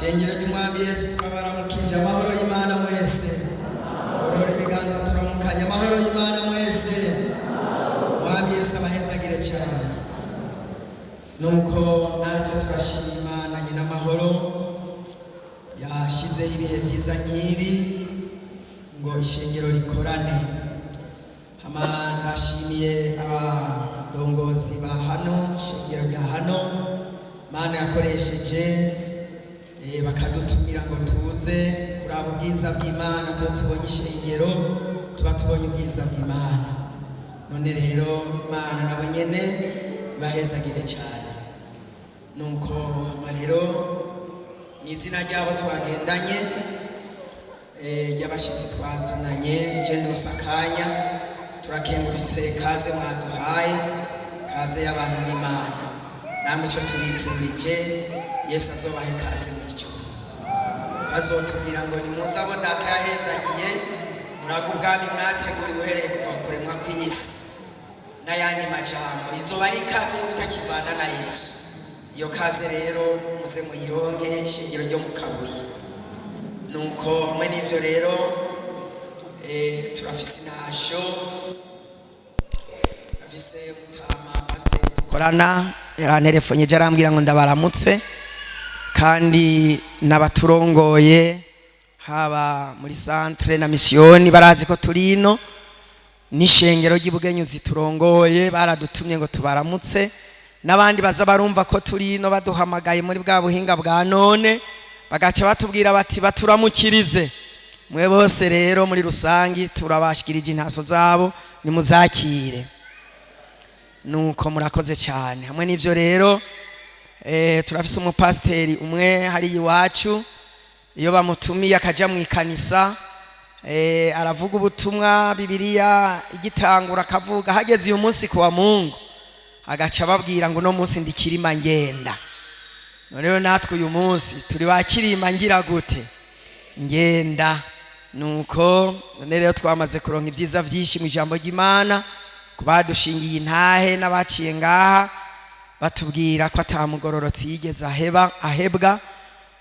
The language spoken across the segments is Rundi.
Shengero ry'Umwami Yesu, turabaramukije amahoro y'Imana mwese. Gorora ibiganza, turamukanya amahoro y'Imana mwese. Umwami Yesu abahezagire cyane. Nuko natwe turashima na nyina amahoro yashizeho ibihe byiza nk'ibi ngo ishengero rikorane. Hama ndashimiye abarongozi ba hano, ishengero rya hano Mana yakoresheje, bakadutumira ngo tuze kuraba ubwiza bw'Imana. Ko tubonye ishengero tuba tubonye ubwiza bw'Imana. None rero Imana nabo nyene bahezagire cyane. Nuko hama rero mu izina ryabo twagendanye, ry'abashyitsi twazananye, je ndose akanya, turakengurutse kaze mwaduhaye, kaze y'abantu b'Imana. Namwe ico tubifurije, Yesu azobahe kaze mw'ijuru. Azotubwira ngo nimuze abo Data yahezagiye, muraga ubwami mwateguriwe uhereye kuva kuremwa kw'isi, n'ayandi majambo. Izoba ari ikaze yo kutakivana na Yesu. Iyo kaze rero muze muyironke, ishingiro ryo mu Kabuye. Nuko hamwe n'ivyo rero, turafise intasho, turafise mutama pasiteri dukorana, yaranterefonye je arambwira ngo ndabaramutse, kandi n'abaturongoye haba muri centre na misiyoni barazi ko turi ino, n'ishengero ry'Ibugenyuzi turongoye baradutumye ngo tubaramutse, n'abandi baza barumva ko turi ino baduhamagaye muri bwa buhinga bwa none, bagaca batubwira bati baturamukirize mwe bose. Rero muri rusangi turabashikirije intaso zabo, nimuzakire. Nuko murakoze cyane. Hamwe n'ivyo rero, turafise umupasiteri umwe hariya iwacu, iyo bamutumiye akaja mu ikanisa, aravuga ubutumwa, Bibiliya igitangura akavuga, hageze uyu munsi kuwa Mungu agaca ababwira ngo uno munsi ndikirima ngenda. None rero natwe uyu munsi turi bakirima ngira gute? Ngenda. Nuko none rero twamaze kuronka ibyiza byinshi mu ijambo ry'Imana, ku badushingiye intahe n'abaciye ngaha batubwira ko atamugororotsi yigeze aheba ahebwa.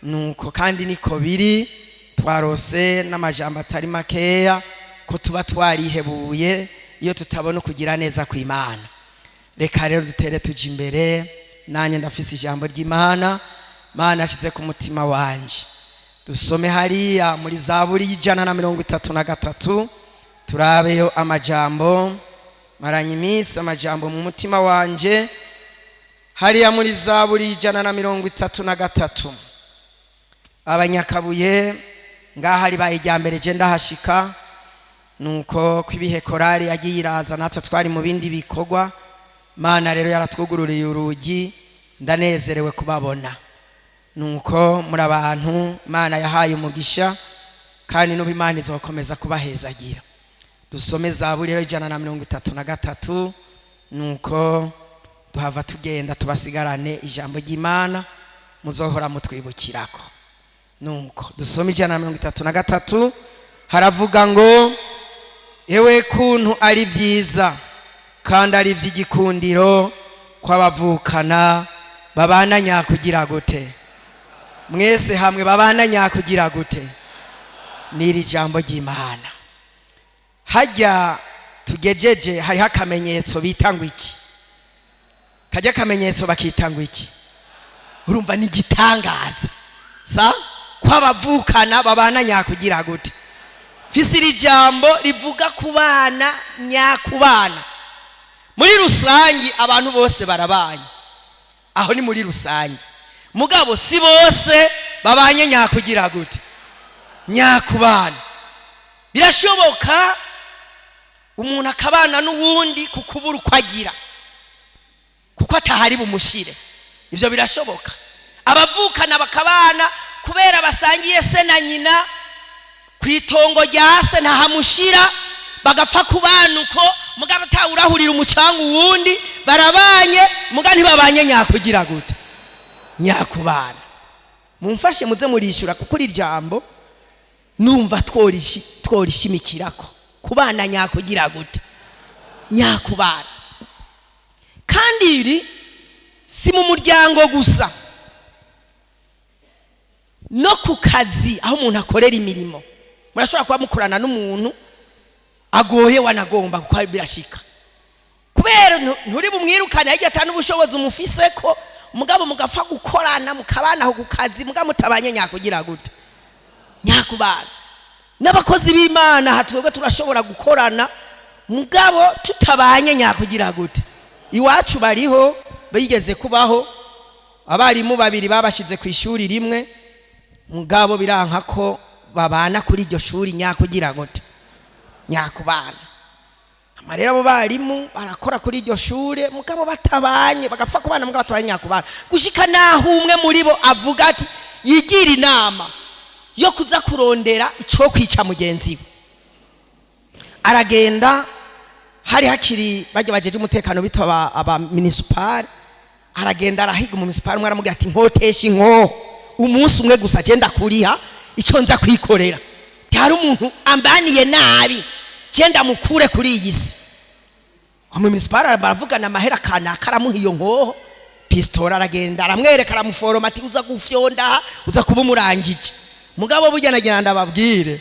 Nuko kandi niko biri, twarose n'amajambo atari makeya ko tuba twarihebuye iyo tutabona ukugira neza kw'Imana. Reka rero dutere tuja imbere. Nanjye ndafise ijambo ry'Imana Mana yashyize ku mutima wanje. Dusome hariya muri Zaburi y'133, turabeyo amajambo maranye iminsi, amajambo mu mutima wanje. Hariya muri Zaburi y'133. Abanyakabuye ngaha ribaye irya mbere je ndahashika. Nuko kw'ibihe korali yagiye iraza, natwe twari mu bindi bikorwa. Mana rero yaratwugururiye urugi, ndanezerewe kubabona. Nuko muri abantu Imana yahaye umugisha, kandi n'ubu Imana izokomeza kubahezagira. Dusome Zaburi rero 133. Nuko duhava tugenda, tubasigarane ijambo ry'Imana muzohora mutwibukirako. Nuko dusome 133. Haravuga ngo: "Ewe kuntu ari byiza kandi ari iby'igikundiro kw'abavukana babana nyakugira gute?" Mwese hamwe, babana nyakugira gute? N'iri jambo ry'Imana hajya tugejeje, hariho akamenyetso bita ngo iki? Kajya akamenyetso bakita ngo iki? Urumva ni igitangaza sa kw'abavukana babana nyakugira gute. Mfise iri jambo rivuga kubana nyakubana. Muri rusangi abantu bose barabanye, aho ni muri rusange, mugabo si bose babanye nyakugira gute? Nyakubana. Birashoboka umuntu akabana n'uwundi kukubura uko agira, kuko atahari bumushire. Ivyo birashoboka. Abavukana bakabana kubera basangiye se na nyina, ku itongo rya se ntahamushira, bagapfa kubana uko, mugabo atawurahurira umucanga uwundi. Barabanye, muga ntibabanye nyakugira gute? Nyakubana. Mumfashe muze murishyura, kuko iri jambo numva tworishimikirako, kubana nyakugira gute? Nyakubana. Kandi iri si mu muryango gusa. No ku kazi aho umuntu akorera imirimo, murashobora kuba mukorana n'umuntu agoye, wanagomba kuko birashika, kubera nturi bumwirukane hirya atanu ubushobozi umufise ko, mugabo mugapfa gukorana, mukabana aho ku kazi, mugabo mutabanye nyakugira gute? Nyakubana. N'abakozi b'Imana aha twebwe turashobora gukorana, mugabo tutabanye nyakugira gute? Iwacu bariho, bigeze kubaho abarimu babiri babashyize ku ishuri rimwe, mugabo biranka ko babana kuri iryo shuri nyakugira gute? Nyakubana. Rero abo barimu barakora kuri iryo shure, mugabo batabanye, bagapfa kubana mugabo batabanye nyakubana, gushika naho umwe muri bo avuga ati yigira inama yo kuza kurondera icyo kwica mugenzi we. Aragenda, hari hakiri bajya bajeje umutekano bitwa aba municipal. Aragenda arahiga umunicipal umwe, aramubwira ati: "Nkotesha inkoho umunsi umwe gusa, agenda kuriha icyo nza kwikorera. Hari umuntu ambaniye nabi, genda mukure kuri iyi si." Umuminisipari baravugana amahera kanaka, aramuha iyo nkoho pistolet. Aragenda aramwereka, aramuforoma ati: "Uza gufyonda, uza kuba umurangije." Mugabo burya nagira ndababwire,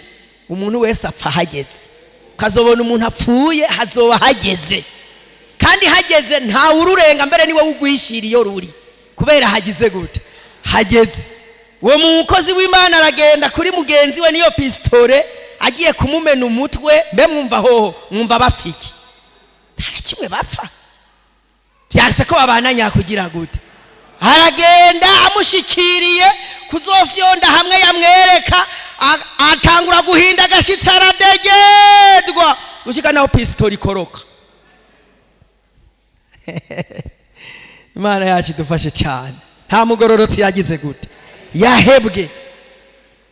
umuntu wese apfa hageze. Kazobona umuntu apfuye, hazoba hageze, kandi hageze ntawe ururenga mbere, niwe ugwishira iyo ruri, kubera hagize gute? Hageze. Uwo mukozi w'Imana aragenda kuri mugenzi we niyo pistolet, agiye kumumena umutwe. Mbe mwumva hoho, mwumva bapfa iki? Nta na kimwe bapfa. Byase ko babana nyakugira gute? Aragenda, amushikiriye kuzofyonda hamwe yamwereka, atangura guhinda agashitsi, aradegedwa gushika naho pistolet ikoroka. Imana yacu idufashe cyane. Nta mugororotsi yagize gute? Yahebwe.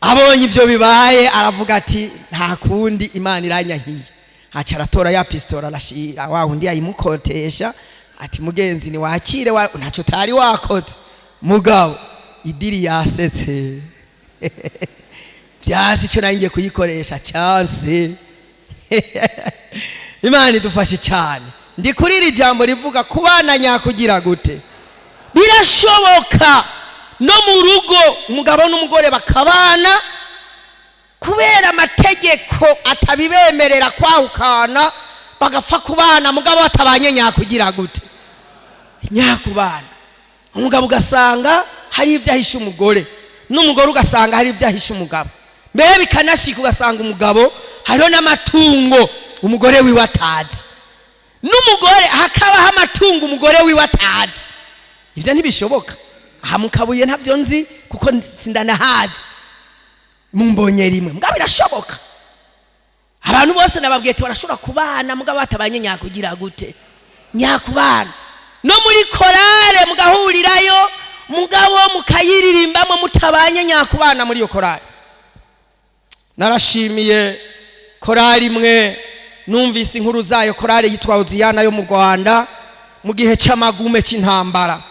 Abonye ibyo bibaye, aravuga ati: "Nta kundi, Imana iranyankiye." Haca aratora ya pistolet, arashira wa wundi yayimukotesha, ati: "Mugenzi, niwakire, ntacyo utari wakoze." Mugabo idiri yasetse, byasi icyo nari ngiye kuyikoresha cyanse. Imana idufashe cyane. Ndi kuri iri jambo rivuga kubana nyakugira gute? Birashoboka no mu rugo umugabo n'umugore bakabana, kubera amategeko atabibemerera kwahukana, bagapfa kubana, mugabo batabanye nyakugira gute? Nyakubana. Umugabo ugasanga hari ibyo ahisha umugore, n'umugore ugasanga hari ibyo ahisha umugabo. Mbere bikanashika ugasanga umugabo hariho n'amatungo umugore wiwe atazi, n'umugore hakabaho amatungo umugore wiwe atazi. Ibyo ntibishoboka aha mu Kabuye, ntabyo nzi kuko sindanahazi, mumbonye rimwe. Mugabo birashoboka. Abantu bose nababwiye ati barashobora kubana, mugabo batabanye nyakugira gute? Nyakubana. No muri korale mugahurirayo, mugabo mukayiririmbamo mutabanye nyakubana muri iyo korale. Narashimiye korali imwe, numvise inkuru zayo, korale yitwa Uziyana yo mu Rwanda. Mu gihe cy'amagume cy'intambara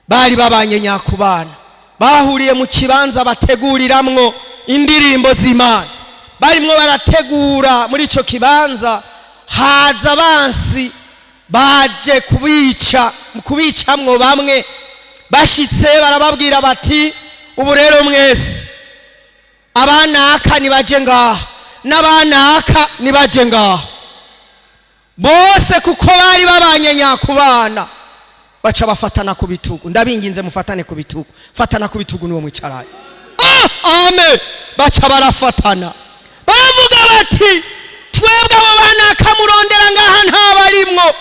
bari babanye nyakubana. Bahuriye mu kibanza bateguriramwo indirimbo z'Imana, barimwo barategura muri icyo kibanza, haza abansi baje kubica, kubicamwo bamwe. Bashitse barababwira bati: "Ubu rero mwese, abanaka nibaje ngaha, n'abanaka nibaje ngaha." Bose kuko bari babanye nyakubana, baca bafatana ku bitugu. Ndabinginze mufatane ku bitugu, fatana ku bitugu niwo mwicaraye. Ah, amen. Baca barafatana, baravuga bati: "Twebwe abo banaka murondera ngaha ntabarimwo.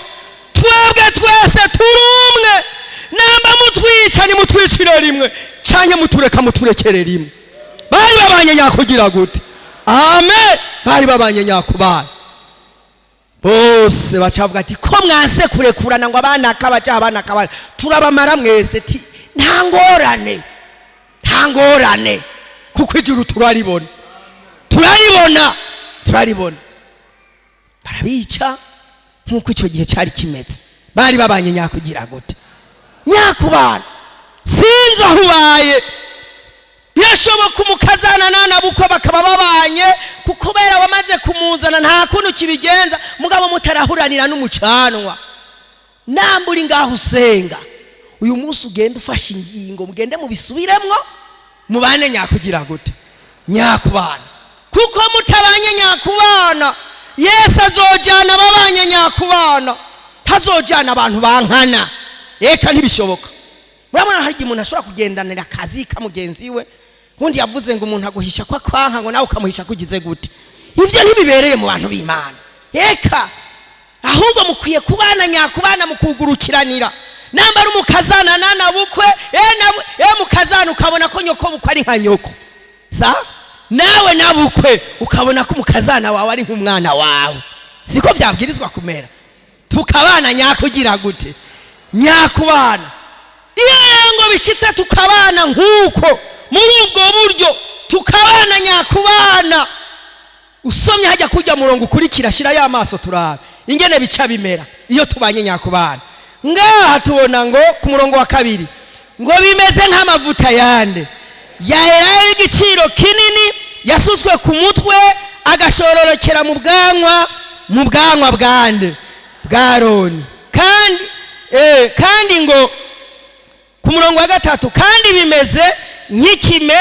Twebwe twese turi umwe. Namba mutwica, nimutwicire rimwe, canke mutureka muturekere rimwe." Bari babanye nyakugira gute? Amen. Bari babanye nyakubana bose. Bacavuga ati: "Ko mwanse kurekurana ngo abana kabaja, abana kabana, turabamara mwese." Ti: "Nta ngorane, nta ngorane, kuko ijuru turaribona, turaribona, turaribona." Barabica nk'uko icyo gihe cyari kimeze. Bari babanye nyakugira gute? Nyakubana. Sinzi aho ubaye, birashoboka umukazana nanabukwe bakaba babanye, kuko kubera wamaze kumuzana nta kuntu kibigenza, mugabo mutarahuranira n'umucanwa. Namba uri ngaho usenga uyu munsi, ugenda ufashe ingingo, mugende mubisubiremwo. Mubane nyakugira gute? Nyakubana. Kuko mutabanye nyakubana, Yesu azojyana ababanye nyakubana, ntazojyana abantu bankana. Eka ntibishoboka. Murabona hari igihe umuntu ashobora kugendanira akazi ka mugenzi we. Ubundi yavuze ngo umuntu aguhisha kwa kwanka, ngo nawe ukamuhisha kugize gute. Ibyo ntibibereye mu bantu b'Imana. Eka ahubwo mukwiye kubana nyakubana, mukugurukiranira. Nambara umukazana nana bukwe, mukazana ukabona ko nyoko bukwe ari nka nyoko, sa nawe nabukwe ukabona ko umukazana wawe ari nk'umwana wawe. Siko byabwirizwa kumera? Tukabana nyakugira gute? Nyakubana. Iyo ngo bishyitse tukabana nk'uko muri ubwo buryo, tukabana nyakubana. Usomye hajya kujya murongo ukurikira, shira ya maso turabe ingene bica bimera iyo tubanye nyakubana. Ngaha tubona ngo ku murongo wa 2 ngo bimeze nk'amavuta yande ya elayo y'igiciro kinini, yasutswe ku mutwe agashororokera mu bwanwa, mu bwanwa bwande? Bwa Aroni. Kandi ngo ku murongo wa 3, kandi bimeze nk'ikime,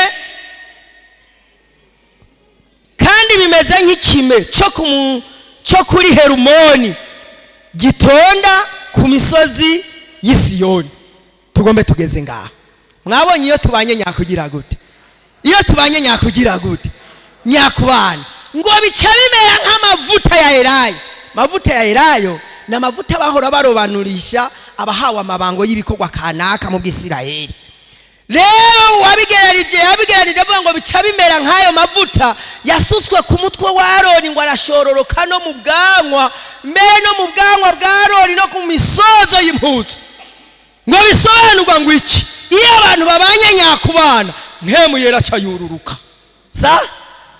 kandi bimeze nk'ikime cyo kuri Herumoni gitonda ku misozi y'Isiyoni. Tugombe tugeze ngaha. Mwabonye iyo tubanye nyakugira gute? Iyo tubanye nyakugira gute? Nyakubana. Ngo bica bimera nk'amavuta ya elayo. Mavuta ya elayo ni amavuta bahora barobanurisha abahawe amabango y'ibikorwa kanaka mu Bwisirayeli. Rero wabigererije, yabigererije avuga ngo bica bimera nk'ayo mavuta yasutswe ku mutwe wa Aroni, ngo arashororoka no mu bwanwa, mbere no mu bwanwa bwa Aroni no ku misozo y'impuzu. Ngo bisobanurwa ngo iki? Iyo abantu babanye nyakubana, mpemu yera aca yururuka, sa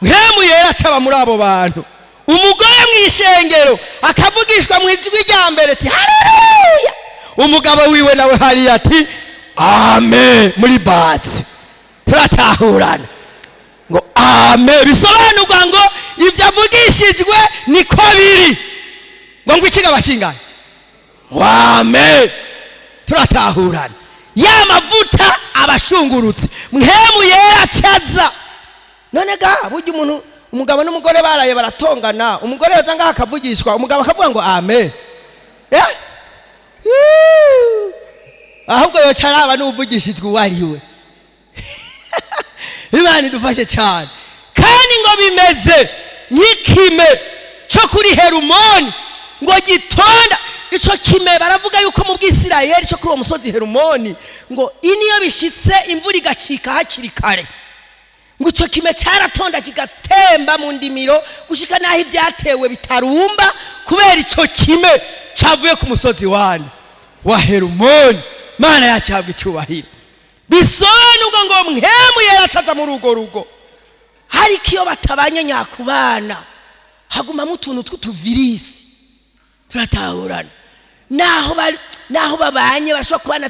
mpemu yera aca muri abo bantu. Umugore mu ishengero akavugishwa mu ijwi rya mbere ati haleluya, umugabo wiwe nawe hariya ati amen muri batsi. Turatahurana ngo amen bisobanurwa ngo ibyo avugishijwe niko biri. Ngo ikigaba kingana amen. Turatahurana ya mavuta abashungurutse, mpemu yera acaza. None ga burya umuntu, umugabo n'umugore baraye baratongana, umugore yoza ngaha akavugishwa, umugabo akavuga ngo amen. Ahubwo yoca araba n'uvugishijwe uwo ari we. Imana idufashe cyane. Kandi ngo bimeze nk'ikime cyo kuri Herumoni ngo gitonda. Ico kime baravuga yuko mu Bwisirayeli cyo kuri uwo musozi Herumoni, ngo iniyo bishitse imvura igacika hakiri kare, ngo ico kime cyaratonda kigatemba mu ndimiro gushika naho ivyatewe bitarumba, kubera ico kime cyavuye ku musozi wani wa Herumoni. Mana yacyabwa icyubahiro. Bisobanurwa ngo mpemu yaracaza muri urwo rugo. Ariko iyo batabanye nyakubana, hagumamo utuntu tw'utuvirisi. Turatahurana. Naho babanye bashobora kubana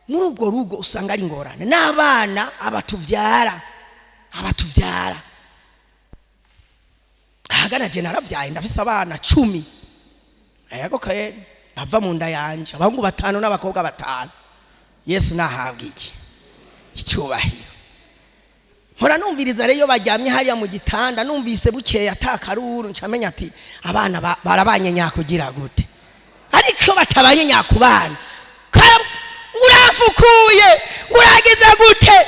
muri urwo rugo, usanga ari ingorane. N'abana abatuvyara ahagana je naravyaye, ndafise abana 10. Yego kaye bava mu nda yanje, abahungu 5 n'abakobwa 5. Yesu nahabwa iki icyubahiro. Mpora numviriza rero baryamye hariya mu gitanda, numvise bukeye atakaruru, ncamenya ati abana barabanye nyakugira gute. Ariko batabanye nyakubana, urafukuye uragize gute?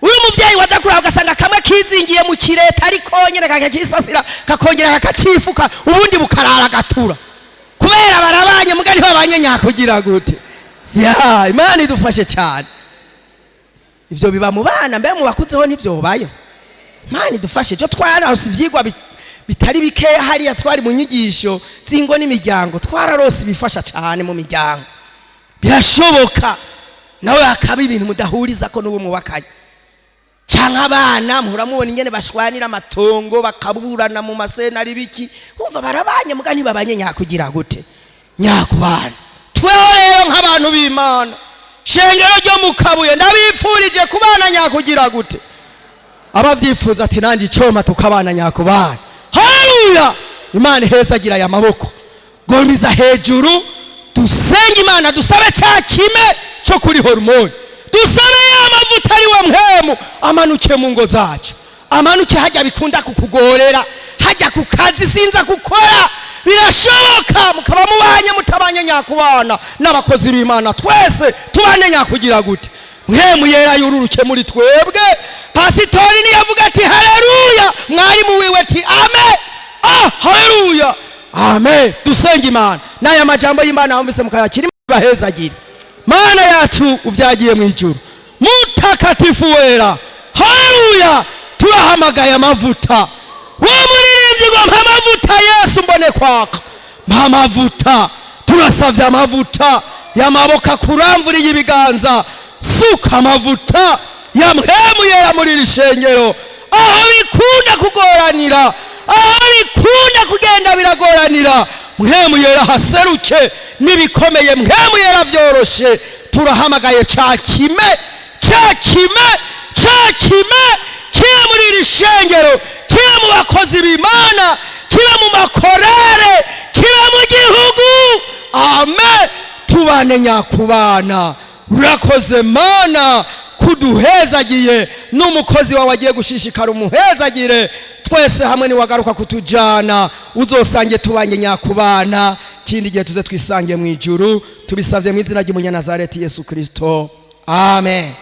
Uyu muvyeyi waza kuraba ugasanga kamwe kizingiye mu kireta, ariko nyene kakacisasira kakongera kakacifuka, ubundi bukarara gatura, kubera barabanye mugari babanye nyakugira gute. Ya Imana idufashe cyane. Ivyo biba mu bana, mbe mu bakuzeho ntivyobayo. Imana idufashe. Cyo twararose ivyigwa bitari bikeya hariya, twari mu nyigisho z'ingo n'imiryango, twararose ibifasha cyane mu miryango. Birashoboka nawe hakaba ibintu mudahuriza ko n'ubu mubakanye, canke abana muhora mubona ingene bashwanira amatongo, bakaburana mu masenari biki, wumva barabanye muga ntibabanye nyakugira gute, nyakubana. Tweho rero nk'abantu b'Imana, shengero ryo mu Kabuye, ndabipfurije kubana nyakugira gute. Abavyifuza ati nanjye icoma tukabana nyakubana. Haleluya! Imana ihezagira aya maboko, gomiza hejuru, dusenge Imana, dusabe cya kime cyo kuri hormone, dusabe Ya mavuta ari we Mpwemu amanuke mu ngo zacu, amanuke hajya bikunda kukugorera, hajya ku kazi sinza gukora. Birashoboka mukaba mubanye, mutabanye nyakubana n'abakozi b'Imana. Twese tubane nyakugira gute? Mpwemu Yera yururuke muri twebwe. Pasitori niyavuga ati "Haleluya", mwarimu wiwe ati "Amen". Ah, haleluya, amen. Dusenga Imana n'aya majambo y'Imana wumvise mukayakira, bahezagire. Mana yacu uvyagiye mu ijuru, mutakatifu wera, haleluya, turahamagaye amavuta. Wa muririmbyi ngo "Mpa amavuta Yesu mbone kwaka", mpa amavuta. Turasavye amavuta y'amaboko akuramvuriye ibiganza. Suka amavuta ya Mpwemu Yera muri iri shengero, aho bikunda kugoranira, aho bikunda kugenda biragoranira. Mpwemu Yera haseruke n'ibikomeye, Mpwemu Yera byoroshe. Turahamagaye ca kime, ca kime, ca kime kibe muri iri shengero, kibe mu bakozi b'Imana, kibe mu makorere, kibe mu gihugu. Amen. Tubane nyakubana. Urakoze Mana kuduhezagiye n'umukozi wawe agiye gushishikara, umuhezagire. Twese hamwe niwagaruka kutujana uzosange tubanye nyakubana. Kindi gihe tuze twisange mu ijuru. Tubisabye mu izina ry'Umunyanazareti Yesu Kristo, amen.